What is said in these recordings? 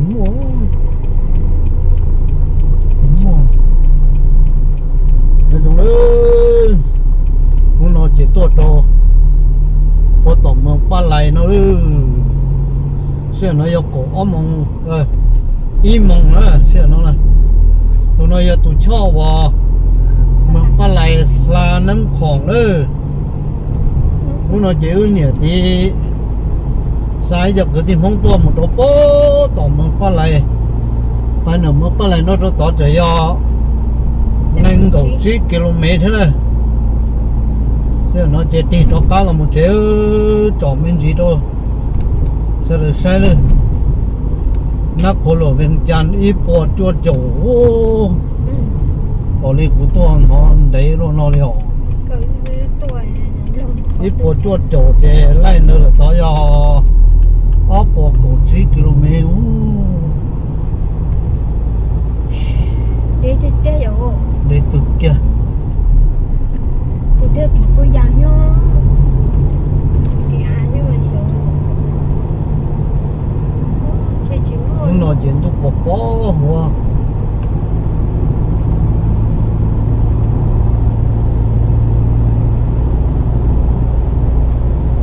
Muaj, muaj. Nyob zoo, hnub no ces tuaj rau puag tom moos Paj Lais no lawm. Sij hawm no yog kaum ob moos, ib moos na sij hawm no. Tus no yog tus choj uas moos Paj Lais hla Nab Khoom lawm. Hnub no ces wb niam txiv xa ib co kwv tij Hmoob tuaj mus rau puag tom moos Paj Lais. Pab ntawm moos Paj Lais no rau tod tseem yog nees nkaum tsib ki lo mev thiab na. Sij hawm no ces tig rov qab los mus tsev, tsom me ntsis rau sawv daws saib lawm. Nab Khoom los Vias Cas ib puas cuaj caum, ua, tos li kuv tuaj hnov ntev luaj no li os. Ib puas cuaj caum ces laij ntawd lawm tod yog ob puas kaum tsib ki lo mev. Deb tiag tiag yom. Deb kawg kiag. Ces twb kis puas yas nyob. Kis av thiab mas xyov. Hnub no ces ntuj pos pos huab.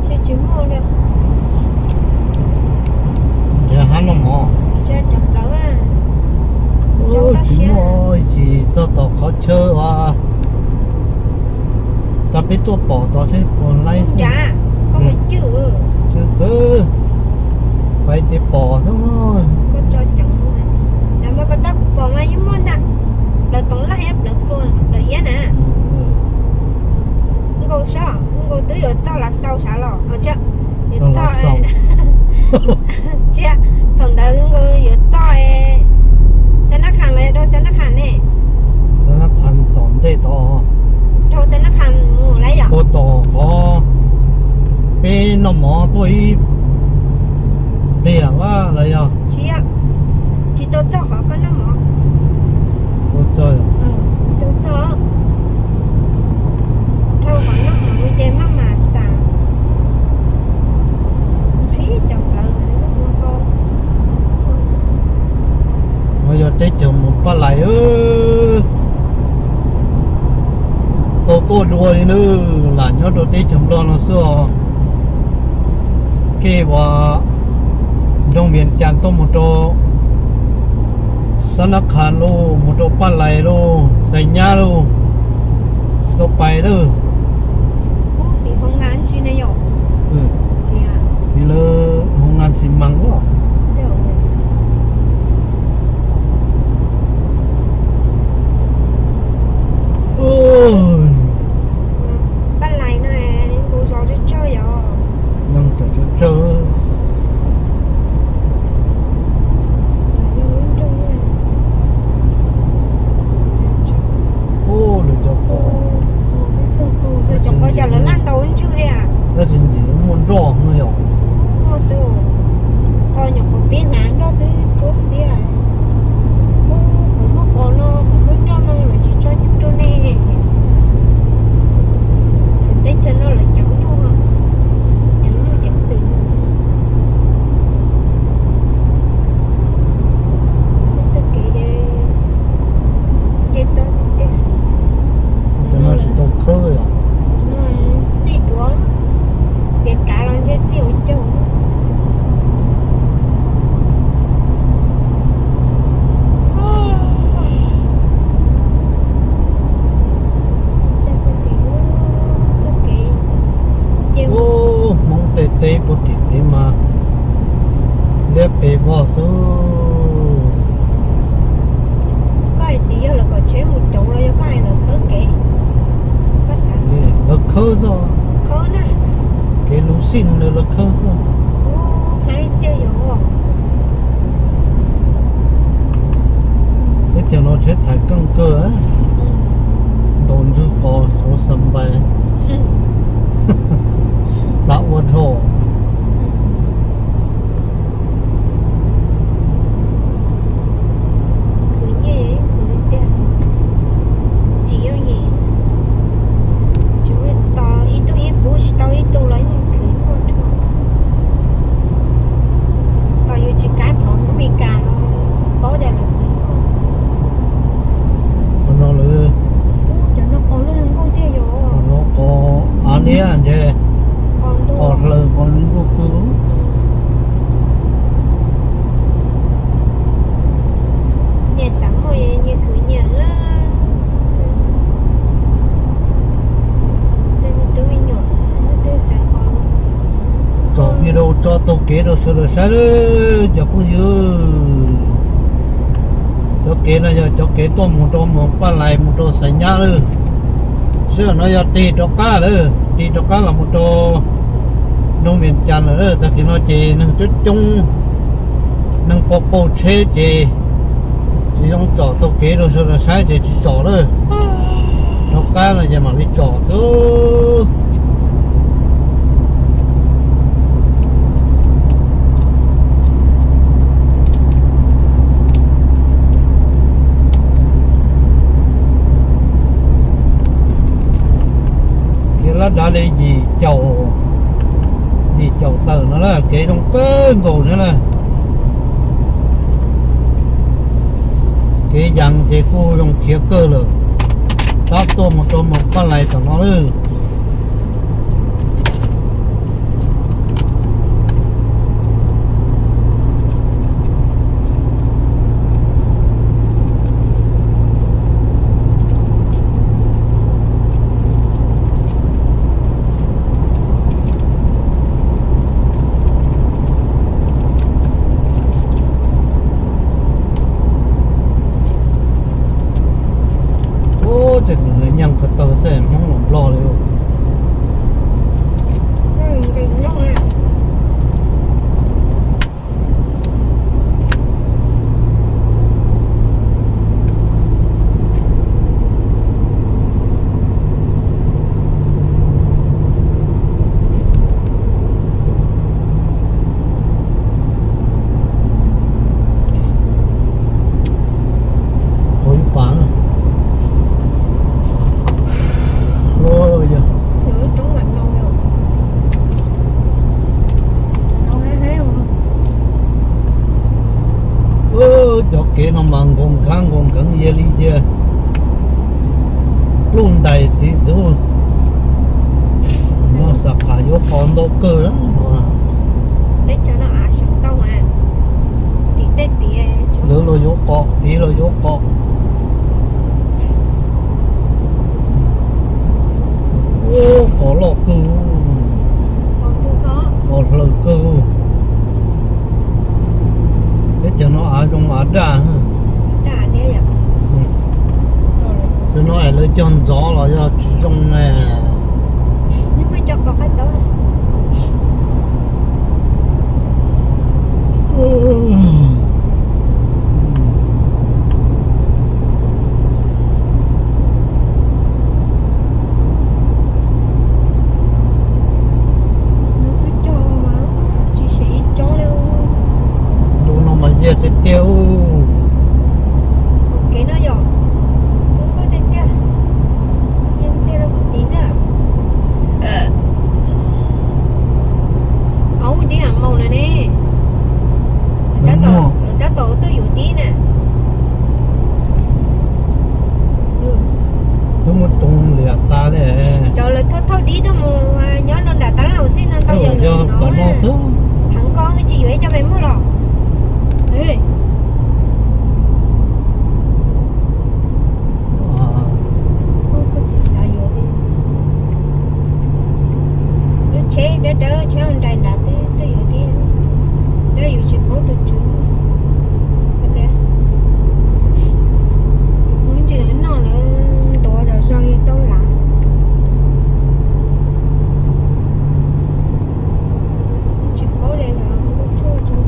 Tsis muaj li. Nrhiav hab noj mov. Tsis muaj, tsis txog tom qhov chaw uas cov peb tuaj pom tod thiab puas laib. Cwj kawg, pais ces pom xwb. Kuv pom mas yeej muaj ntag, plaws toov laj thiab plaws plua plaws iab na. Nkauj sob, nkauj twb yuav txog Lav Xaus sav los, yuav txog, tsis, thaum ntawd nkauj yuav txog Xab Nab Qhas los yog dhau Xab Nab Qhas ne? Xab Nab Qhas tom ntej tod. Dhau Xab Nab Qhas mus lawm yom? Puag tom qhov peb noj mov tuaj ib pliag lawm yog? Tsis, tsis tau txog qhov koj noj mov. Tsis tau txog. Dhau qhov noj mov ces maj mam xav nqhis cov plawv lub hau. No yog teb chaws mus Paj Lais, tau tuaj dua li nawb, lam nyob rau teb chaws Nplog no xwb os. Kev uas nroog Vias Cas tuaj mus rau Xab Nab Qhas lauj, mus rau Paj Lais lauj, Xais Nyab lauj, tsis tau pais lawm. Tim hoo ngas tsis ne yom? Tim lawv hoo ngas xi mas os. Paj Lais no nkaus zos tsawg tsawg yom? Nyob tsawg tsawg. Lawv cov qos, cov qos cas lawv laj ntau ib ntswg li. Tab sis ntxim muaj nroj no yom. Muaj xwb. Qos nyuam qhuav pib hnav nroj twb tsuab xiab. Qhov muaj qos no, qhov muaj nroj no lawv tsis tso nyuj rau ne. Teb chaws no lawv ceev nyuj, ceev nyuj ceev twm. Txoj kev ces nce toj tiag tiag. Cov no tsis tau khawb os. No txij duav, txiav kav los ntshe txij hauv caug. Hmoob tej teb puag tim kev mas liab pes vog xwb. Koj hais tias yog lawv kom tsheb mus coob los yog koj hais lawv khawb kev? Koj xav lawv khawb xwb. Khawb na. Kev luv xij ntawd lawv khawb xwb. Haib tiag yom. Teb chaws no tsheb thaiv keej kawg, ntaus ntswg qos xauv xas npais, xav ua dhau. Khwv nyiaj, khwv tiag, tsis yooj yim, tsis muaj tos ib tug ib puv tsis tau ib tug los yeej khwv muaj dhau. Rau sawv daws saib lawm cov phooj ywg, cov kev no yog cov kev tuaj mus rau Moos Paj Lais mus rau Xais Nyab lawm. Sij hawm no yog tig rov qab lawm, tig rov qab los mus rau nroog Vias Cas lawm. Tag kis no ces neeg coob coob, neeg qaug qaug tsheb ces tsis zoo tsom taug kev rau sawv daws saib ces tsis tsom lawm. Rov qab no ces mam li tsom xwb. Kev lab dav li yim caum, yim caum tawm no na, kev zoo kawg nkaus thiab na. Kev yees ces kuj zoo khiav kawg lawm, tab tuaj mus rau Moos Paj Lais tom no lawm. Ub, ces nws nyeej ko taw xwb Hmoob los Nplog li. Hauv ib pas. Cov kev no mas nkaus nkaus nkees yag li tiag. Pluj ntais tiv txwv. No xav qhas yuav qos ntau kawg. Lawv los yuav qos, tiv los yuav qos. Ub, qos loj kawg. Qos hlaws kawg. Teb chaws no av zoo av daj. Cov no es lawv cog ntxov los yog tsis zoo ne. Ntu no mas yiag tiag tiag. Tab tom tuaj yus dib na. Twb muab tsoo liam tas li. Cov lawv thauj thauj dib tuaj mus nyob rau nram tab laj xwb no tau yog tom no xwb. Heev ko tsis yuav ib co me muag los. Koj tsis xav yuav li. Lub tsheb dawb dawb tsheb Honda nrad twb yuav dib, tab yus tsis paub tus tswv. Yus mus ntsis noj lawv ntuav zog zog li tau lav. Tsis paub li nkauj tshuaj tsis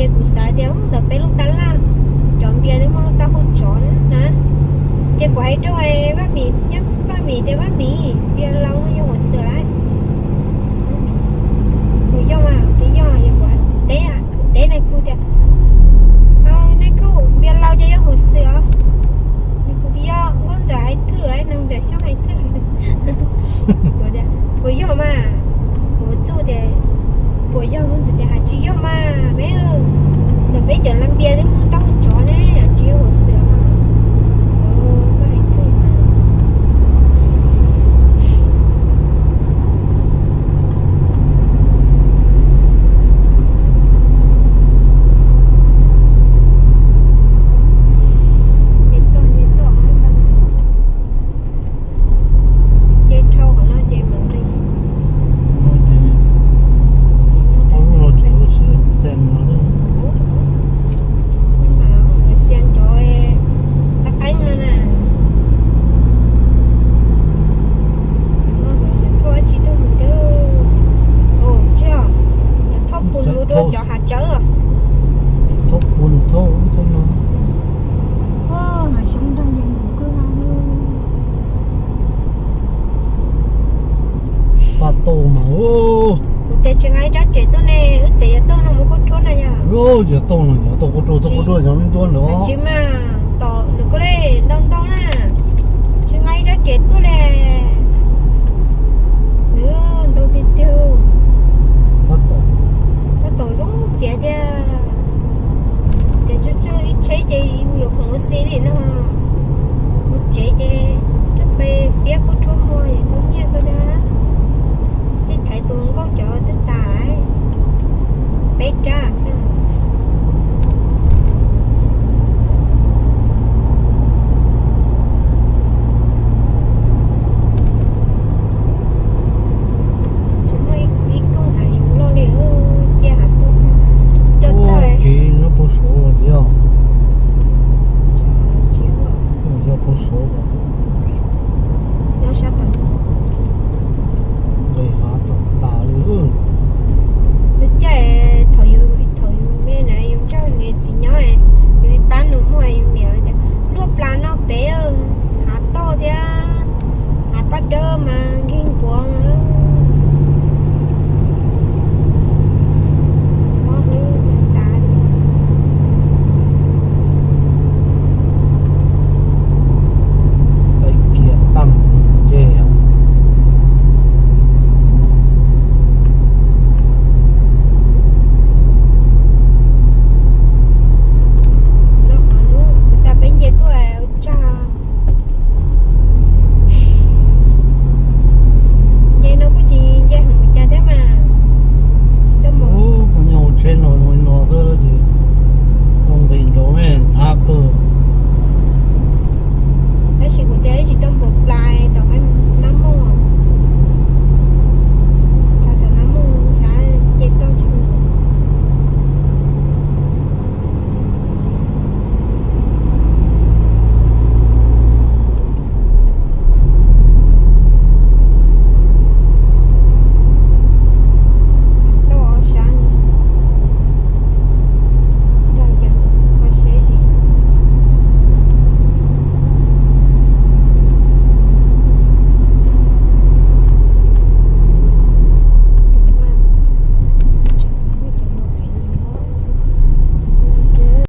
Kuv xav tias ntawm peb lub tab laj, cov npias twb muaj lub taub hau tsov na. Ces kuv hais rau Vaj Mis, Vaj Mis tias Vaj Mis, npias laus no yog huam xwm lawm. Kuv yog mas, kuv yog, kuv teb, kuv teb nais khu tias, nais khu, npias laus ces yog huam xwm os. Nais khu tias yog, Nkauj Ntxawm hais twg lawm, Nkauj Ntxawm Xyooj hais twg. Kuv tias puas yog mas, kuv txuj tias puas yog, Nkauj Ntxawm tias hais tsis yog mas me, ntawm peb cov laj npias twb muaj taub hau tsov ne, tsis yog huam xwm mas. Koj hais twg mas. Ces toj, ces toj, ces dhau qhov no ces mus nqis. Xias cov qab qeeb no na. Thauj dab tsi tuaj mus thiab. Tsis, thauj pus lug rau cov hav tsawb. Thauj pus thauj no. Hav xyoob nrag yeej nkaus kawg. Paj tauj mas. Kuv tias tsis nqa ib rab riam tuaj ne, wb tsev yuav tuaj no mus kub rhuab na yog. Yuav tuaj no yuav tuaj kub rhuab, tuaj kub rhuab cov ntsuab ntawd. Tsis mas, tom nws koj le ntau ntau na, tsis nqa ib rab riam tuaj le. Nws ntau tiag tiag. Tab tom zoo txiav tiag. Txiav tsuj tsuj ib tsheb ces yuav khoom ua si li no. Mus tsev ces twb pe fiab kub rhuab muag es ntau nyiaj kawg na. Tej thaiv tus hluas nkauj cov twb tas lawm. Peb rab xwb.